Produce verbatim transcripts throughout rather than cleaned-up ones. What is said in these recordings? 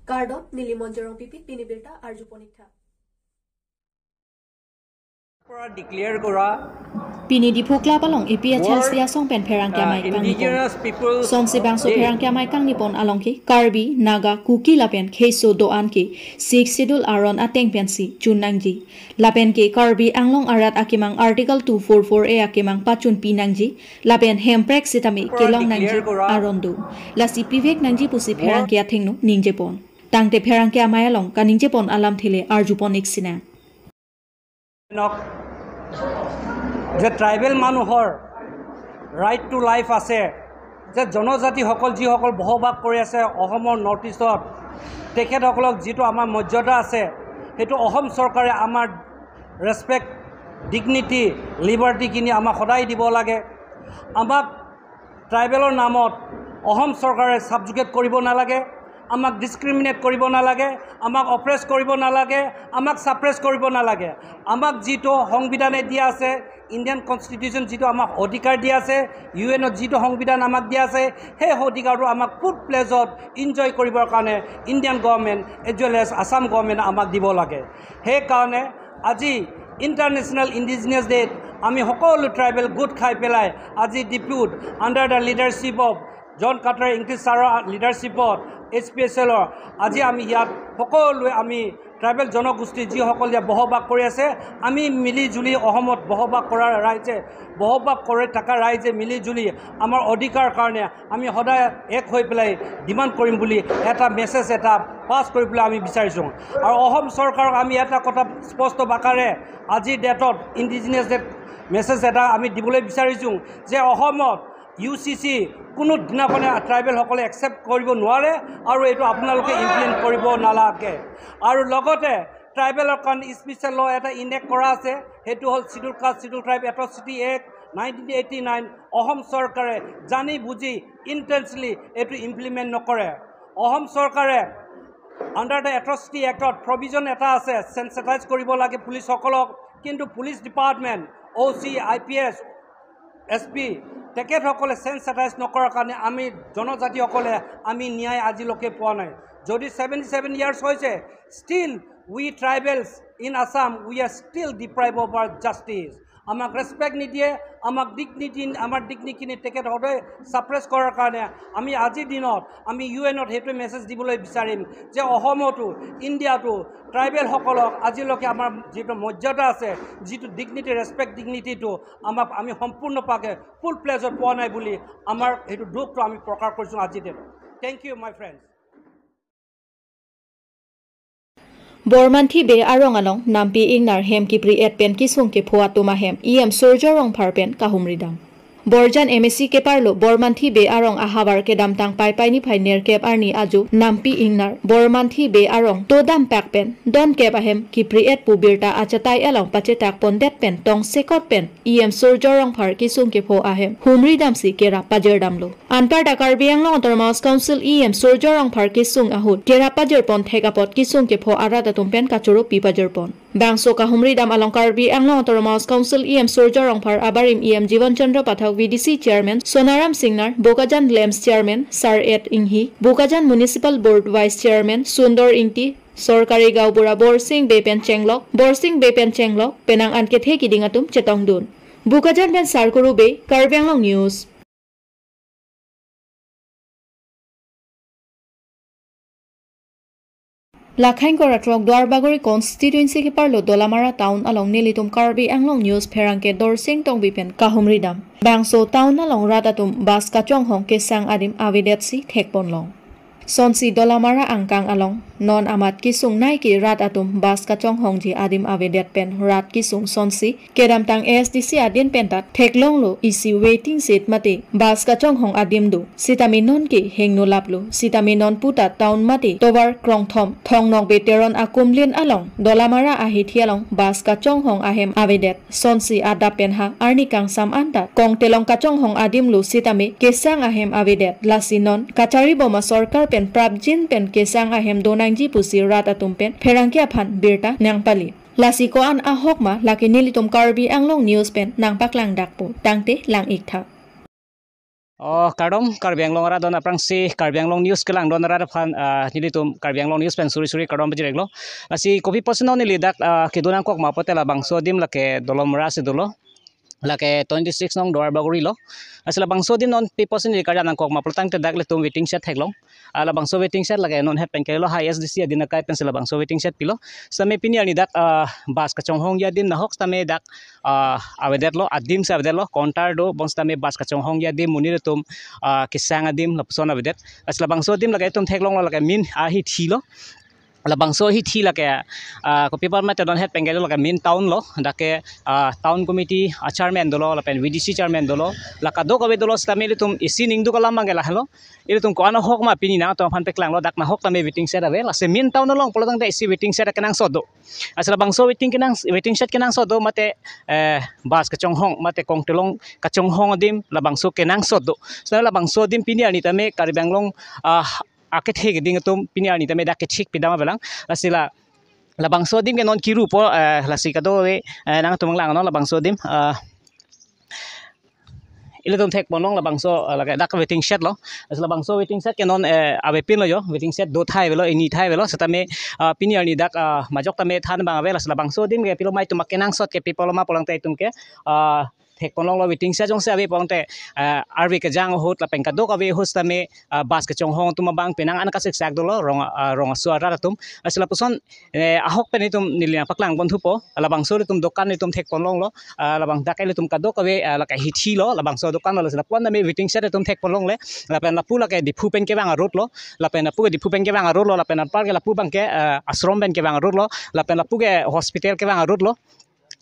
Kardom, neli Monjorong Pipit, pini birta arjupon ik tha. পৰা ডিক্লেয়াৰ কৰা Pini Diphu Club along A P H L C World, asong pen pherangke ah, amei kangni pon. Indigenous Peoples Sonsi bangso Day. Pherangke amei kangni pon along ke Karbi, Naga, Kuki lapen Kheso do-an ke Sixth Schedule aron ateng pensi chun nangji. Lapen ke Karbi Anglong arat akemang Article two four four A akemang pachunpi nangji. Lapen hemprek sitame kelong nangji aron do. Lasi pivek nangji pusi pherangke athengno ningje pon. Tangte pherangke amei along kaningje pon alamthe le arjupon ik sinang. যে ট্ৰাইবেল মানুহৰ right to life আছে, যে জনজাতিসকল যিসকল বসবাস কৰি আছে অসমৰ নৰ্থ ইষ্টত, তেখেতসকলক যিটো আমাৰ মৰ্যাদা আছে, সেইটো অসম চৰকাৰে আমাৰ ৰেচপেক্ট, ডিগনিটি, লিবাৰ্টিখিনি আমাক সদায় দিব লাগে। আমাক ট্ৰাইবেলৰ নামত অসম চৰকাৰে ছাবজুগেট কৰিব নালাগে, আমাক ডিছক্ৰিমিনেট কৰিব নালাগে, আমাক অপ্ৰেছ কৰিব নালাগে, আমাক ছাপ্ৰেছ কৰিব নালাগে। আমাক যিটো সংবিধানে দিয়া আছে, ইণ্ডিয়ান কনষ্টিটিউশ্যন যিটো আমাক অধিকাৰ দিয়া আছে, ইউ এনত যিটো সংবিধান আমাক দিয়া আছে, সেই অধিকাৰটো আমাক ফুল প্লেজত এনজয় কৰিবৰ কাৰণে Indian government age well age Assam গভৰ্ণমেণ্টে আমাক দিব লাগে। সেইকাৰণে আজি ইণ্টাৰনেশ্যনেল ইণ্ডিজিনাছ ডেত আমি সকলো ট্ৰাইবেল গোট খাই পেলাই আজি ডিফুত under the leadership of জন কাটাৰ ইংতিছ ছাৰৰ লিডাৰশ্বিপত এইচ পি এইচ এলৰ আজি আমি ইয়াত সকলোৱে আমি ট্ৰাইবেল জনগোষ্ঠী যিসকল ইয়াত বসবাস কৰি আছে, আমি মিলি জুলি অসমত বসবাস কৰা ৰাইজে, বসবাস কৰি থকা ৰাইজে মিলি জুলি আমাৰ অধিকাৰ কাৰণে আমি সদায় এক হৈ পেলাই ডিমাণ্ড কৰিম বুলি এটা মেছেজ এটা পাছ কৰিবলৈ আমি বিচাৰিছোঁ। আৰু অসম চৰকাৰক আমি এটা কথা স্পষ্ট বাকাৰে আজিৰ ডেটত ইণ্ডিজিনাছ ডেত মেছেজ এটা আমি দিবলৈ বিচাৰিছোঁ যে অসমত ইউ চি চি কোনো দিনাখনে ট্ৰাইবেলসকলে একচেপ্ট কৰিব নোৱাৰে আৰু এইটো আপোনালোকে ইমপ্লিমেণ্ট কৰিব নালাগে। আৰু লগতে ট্ৰাইবেলৰ কাৰণে স্পেচিয়েল ল' এটা ইনেক্ট কৰা আছে, সেইটো হ'ল Scheduled Caste Scheduled Tribe Atrocity Act nineteen eighty nine. Assam চৰকাৰে জানি বুজি ইণ্টেনশ্যনেলি এইটো ইমপ্লিমেণ্ট নকৰে। অসম চৰকাৰে আণ্ডাৰ দ্য এট্ৰচিটি এক্টত প্ৰভিজন এটা আছে, চেনচিটাইজ কৰিব লাগে পুলিচসকলক, কিন্তু police department, O' C, I P S, S P, তেখেতসকলে চেনচিটাইজ নকৰাৰ কাৰণে আমি জনজাতিসকলে আমি ন্যায় আজিলৈকে পোৱা নাই। যদি ছেভেণ্টি ছেভেন ইয়াৰ্ছ হৈছে, still we tribals in Assam, we are still deprived of our justice. আমাক ৰেচপেক্ট নিদিয়ে, আমাক ডিগনিটি, আমাৰ ডিগনিটিখিনি তেখেতসকলে ছাপ্ৰেছ কৰাৰ কাৰণে আমি আজিৰ দিনত আমি ইউ এনত সেইটো মেছেজ দিবলৈ বিচাৰিম যে অসমতো, ইণ্ডিয়াতো ট্ৰাইবেলসকলক আজিলৈকে আমাৰ যিটো মৰ্যাদা আছে, যিটো ডিগনিটি, ৰেচপেক্ট ডিগনিটিটো আমাক আমি সম্পূৰ্ণভাৱে ফুল প্লেজত পোৱা নাই বুলি আমাৰ সেইটো দুখটো আমি প্ৰকাশ কৰিছোঁ আজিৰ দিনত। Thank you, my friends. Bormanthi Bey arong along Nampi Ingnar hem kipri-et pen kisung kepho atum ahem E M Surjya Rongphar pen kahumri dam. Borjan M A C keparlo Bormanthi Bey arong ahavar kedamtang Paipai niphai nerkep arni ajo Nampi Ingnar Bormanthi Bey arong to dampak pen donkep ahem kipri-et pu birta achatai along pachetak pondet pen tongsekot pen E M Surjya Rongphar kisung kepho ahem humri damsi kerap pajir damlo. Anparta Karbi Anglong Autonomous Council E M Surjya Rongphar kisung ahut kerap pajir pon thek apot kisung kepho arat atum pen kachoro pi pajir pon. Bangso kahumri dam along Karbi Anglong Autonomous Council E M Surjya Rongphar abarim E M Jivan Chandra Pathak, V D C Chairman Sonaram Singnar, Bokajan LAMPS Chairman Sar Et Inghi, Bokajan Municipal Board Vice Chairman Sundor Ingti, Sorkari Gaonbura Borsing Bey pen chenglok, Borsing Bey pen chenglok penang an kethe kiding atum chetongdun. Bokajan pen Sarkuru Bey, Karbi Anglong News. Lakhain Koraklok Duarbagori constituency keparlo Dolamara town along nelitum Karbi Anglong News pherangke Dorsing Tongbi pen kahumri dam. Bangso town along rat atum bus kachonghong kesang adim avedetsi thekponlong. Sonsi Dolamara angkang along non amat kisung nai ke rat atum bus kachonghongji adim avedet pen rat kisung sonsi kedamtang A S D C adin pen ta theklonglo isi waiting shed mate bus kachonghong adim do. Sitame non ke hingno laplo. Sitame non puta town mate tovar krongthom Thongnokbe Teron akumlin along Dolamara ahithi along bus kachonghong ahem avedet. Sonsi adap pen ha arni kangsam anta kongtelong kachonghong adim lo sitame kesang ahem avedet. Lasi non kachari boma sorkar pen prapjin pen kesang ahem donangji pusi rat atum pen pherangke aphan birta nangpali. Lasi ko-an ahok ma lake nelitum Karbi Anglong News pen nangpaklang dakpo. Tangte lang ik tha. Oh, kardom, Karbi Anglong arat don aphrangsi, Karbi Anglong News kelang don arat aphan, ah, nelitum Karbi Anglong News pen suri suri kardom pajir-iklo. Lasi kopi pusi non neli dak, ah, kedo nangkok ma pulote labangso adim lake Dolamara si dolo. Lake twenty-six nong Duarbagori lo. Lasi labangso adim non pi pusi neli karjap nangkok ma pulo tangte dak ilitum waiting shed theklong. Ah, labangso waiting shed lake non het pen kelo H S D C adim akai pensi labangso waiting shed pilo. Sitame pini arni dak, ah, bus kachonghongji adim nahok sitame dak, ah, avedetlo, adim si avedetlo, counter do, bonsitame bus kachonghongji adim, monit atum, ah, kesang adim, lapuson avedet. Lasi labangso adim lake itum theklonglo lake main ahithi lo. Labangso ahithi lake, ah, kopi apot mate non het pen kelo lake main town lo, dak ke, ah, town committee, ah, chairman dolo, lapen V D C chairman dolo, la kadokave dolo sitame ilitum isi ningduk alam abangke lahelo. Ilitum ko-an ahok ma pini nangtum aphan paklanglo, dak nahok tame waiting shed ave, lasi main town along pulo tangte isi waiting shed kenangsot do. Lasi labangso waiting kenang, waiting shed kenangsot do mate, eh, bus kachonghong, mate kongtelong kachonghong adim labangso kenangsot do. Sitame labangso adim pini arni tame Karbi Anglong, ah, akethe keding atum pini arni tame dak kethik pidam avelang. Lasi la, labangso adim ke non kirupo, eh, lasi kadokave, eh, nangtum langnon labangso adim, ah, ilitum thekponlong labangso, eh, lake dak waiting shed lo. Lasi labangso waiting shed ke non, eh, avepinlo jo, waiting shed do thai avelo, hini thai avelo, sitame, ah, pini arni dak, ah, majok tame than abang ave, lasi labangso adim ke pilo ma itum akenangsot ke pi pulo ma pulo tangte itum ke, ah, thekponlonglo waiting shed jongsi ave pulo tangte, ah, arve kejang ahut lapen kadokave ahut sitame, ah, bus kachonghong atum abang penang an kasiksak dolo rong, ah, rong aso arat atum. Lasi lapuson, eh, ahok pen itum neli nangpaklang pon thupo, labangso ilitum dokan itum thekponlonglo, ah, labang dak ilitum kadokave, ah, lake hithi lo, labangso dokan lo, lasi lapu-an tame waiting shed itum thekponlongle, lapen lapu lake Diphu pen kevang a-road lo, lapen lapu ke Diphu pen kevang a-road lo, lapen anpar ke lapu abangke, ah, ashram pen kevang a-road lo, lapen lapu ke hospital kevang a-road lo.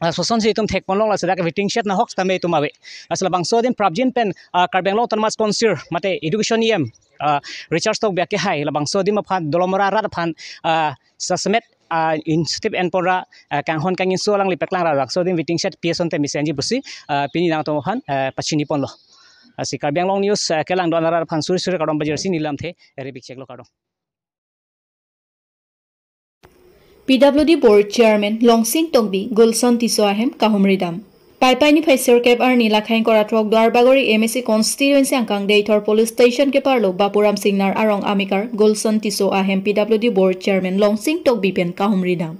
Ah, lasonsi itum thekponlong, lasi dak waiting shed nahok sitame itum ave. Lasi labangso adim prapjin pen, ah, Karbi Anglong Autonomous Council mate Education E M, ah, Richard Tokbi akehai labangso adim aphan, Dolamara arat aphan, ah, sasemet, ah, initiative enpon ra, ah, kanghon kangjinso alangli paklang ra labangso adim waiting shed pi asonte mesenji pusi, ah, pini nangtum aphan, ah, pachiniponlo. Lasi Karbi Anglong News, ah, kelang don arat aphan suri suri kardom pajirsi neli lamthe, eh, rebik cheklo, kardom. P W D Board Chairman Longsing Tokbi, Gulson Tisso ahem kahumri dam. Paipai niphai sirkep arni Lakhaing Koratrok Duarbagori M A C constituency angkang Deithor Police Station keparlo Bapuram Singnar arong amekar Gulson Tisso ahem P W D Board Chairman Longsing Tokbi pen kahumri dam.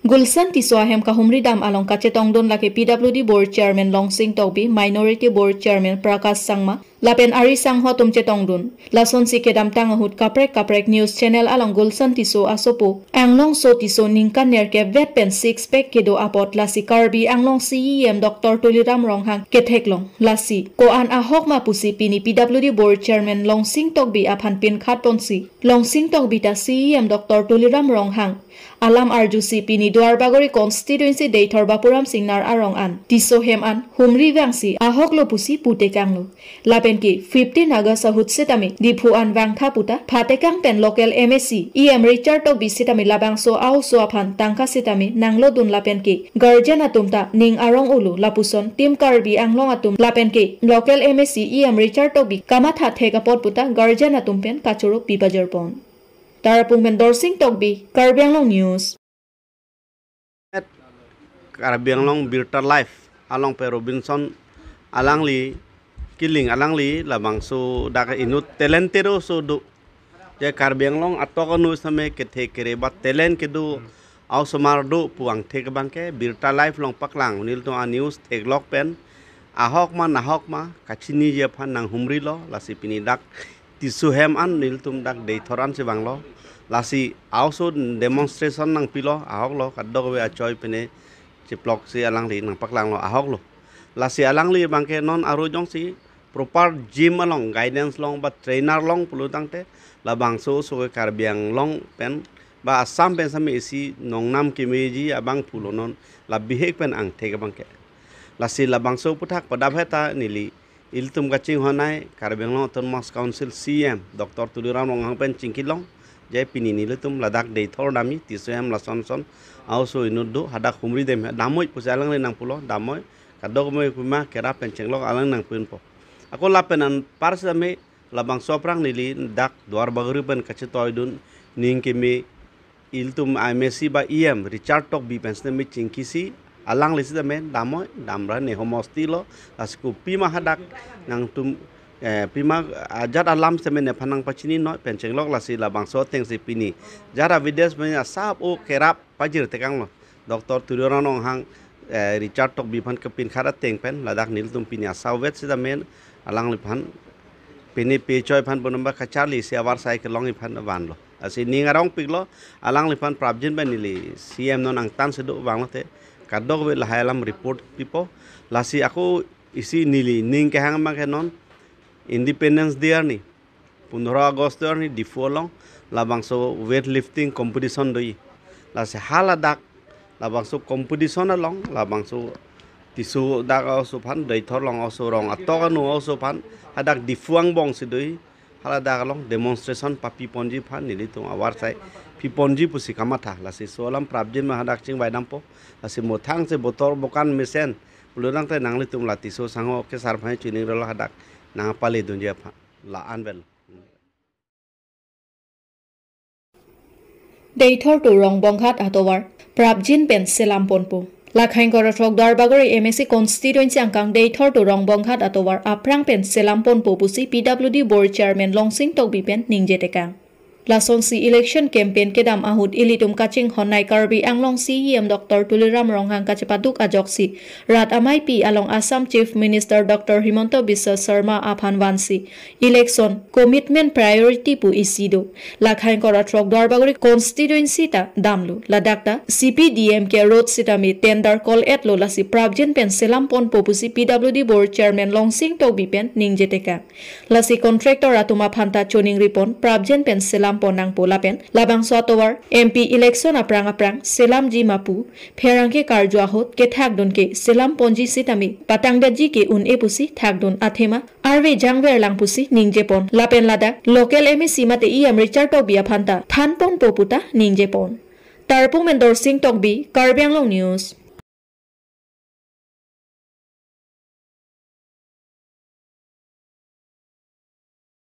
Gulson Tisso ahem kahumri dam along kachetongdun lake P W D Board Chairman Longsing Tokbi, Minority Board Chairman Prakash Sangma, lapen ari sangho atum chetongdun. Lasonsi kedamtang ahut kaprek kaprek news channel along Gulson Tisso asopo Anglongso Tisso ningkan nerkep vet pen six pack kedo apot lasi Karbi Anglong C E M Doctor Tuliram Ronghang ketheklong. Lasi ko-an ahok ma pusi pini P W D Board Chairman Longsing Tokbi aphan pinkhat ponsi, Longsing Tokbi ta C E M Doctor Tuliram Ronghang alam arjusi pini Duarbagori constituency Deithor Bapuram Singnar arong an Tisso hem an humri vangsi ahoklo pusi putekanglo. Lapen ke fifteen August ahut setame Diphu an vangtha puta phatekang pen local M A C E M Richard Tokbi setame labangso a-oso aphan tangka setame nanglodun lapen ke guardian atum ta ning arong-olo lapuson Team Karbi Anglong atum lapen ke local M A C E M Richard Tokbi kamatha thek apot puta guardian atum pen kachoro pipajirpon. Tarapung pen Dorsing Tokbi, Karbi Anglong News. Karbi Anglong Birta Live along pen Robinson alangli, Killing alangli labangso dak inut talented oso do. Je Karbi Anglong atok anu sitame kethe kere ba talent kedo a-osomar do pu angthek abangke Birta Live along paklang, nelitum a-news theklok pen ahok ma nahok ma kachiniji aphan nanghumrilo, lasi pini dak Tisso hem an nelitum dak Deithor ansi vanglo. Lasi a-oso demonstration nangpilo, ahoklo, kadokave achoi pine chiploksi alangli nangpaklanglo, ahoklo. Lasi alangli abangke non aro jongsi proper gym along, guidance long ba trainer long pulo tangte labangso oso ke Karbi Anglong pen ba Assam pen sitame isi nongnam kemeji abang pulo non, la bihek pen angthek abangke. Lasi labangso aphuthak padap heta neli ilitum kachinghon ai Karbi Anglong Autonomous Council C E M Doctor Tuliram Ronghang pen chingkilong, je pini nelitum ladak Deithor damji, Tisso hem lason son a-oso inut do, hadak humri dem, damnoi pusi alangli nangpulo, damnoi, kadokave pima kerap pen chenglok alang nangpinpo. Ako lapen anpar sitame labangso aphrang neli dak Duarbagori pen kachetoidun ning keme ilitum M A C ba E M Richard Tokbi pen sitame chingkisi, alangli sitame damnoi, damra ne homosti lo, lasi kopima hadak nangtum, Eh, pima ajat alam semen nephan nangpachini noi pen chenglok lasi labangso atengsi pini jara videos pen asap o kerap pajir tekanglo. Doctor Tuliram Ronghang, eh, Richard Tokbi aphan kepin khara ateng pen ladak nelitum pini asap vet sita men alangliphan pini pechoi aphan bonumba kacharli si avarsai kelong iphan vanlo. Lasi ning arongpiklo, alangliphan prapjin pen neli C M non angtan sedo vanglote kadokave lahai alam report pipo. Lasi ako isi neli ning kehang abang ke non Independence Day arni, pondro August arni Diphu along labangso weightlifting competition doji. Lasi haladak labangso competition along labangso Tisso dak aoso aphan, Deithor along aoso, Rong Atok anu aoso aphan, hadak Diphu angbong si doji, haladak along demonstration papiponji aphan nelitum avarsai piponji pusi kamatha. Lasi laso alam prapjin ma hadak chingvai dampo. Lasi mothang si botor bokan mesen pulo tangte nanglitum la Tisso sangho kesar aphan chiningrilo, hadak nangpale dunji aphan la-an vel. Deithor to Rongbonghat atovar prapjin pen selam ponpo. Lakhain kora throk Duarbagori M A C constituency angkang Deithor to Rongbonghat atovar aphrang pen selam ponpo pusi P W D board chairman Longsing Tokbi pen ningje tekang. Lasonsi election campaign kedam ahut ilitum kachinghon nei Karbi Anglong C E M Doctor Tuliram Ronghang kachepaduk ajoksi rat ameipi along Assam Chief Minister Doctor Himanta Biswa Sarma aphan vansi election commitment priority pu isi do. Lakhain kora throk Duarbagori constituency ta damlo. Ladak ta C P D M K road sitame tender call-etlo, lasi prapjin pen selam ponpo pusi P W D board chairman Longsing Tokbi pen ningje tekang. Lasi contractor atum aphan ta choningripon prapjin pen selam pon nangpo lapen labangso atovar M P election aphrang aphrang selamji ma pu pherangke karju ahut kethakdun ke selam ponji sitame patangdetji ke un-e pusi thakdun athema arve jangver lang pusi ningje pon. Lapen ladak local M A C mate E M Richard Tokbi aphan ta than ponpo pu ta ningje pon. Tarpung pen Dorsing Tokbi, Karbi Anglong News.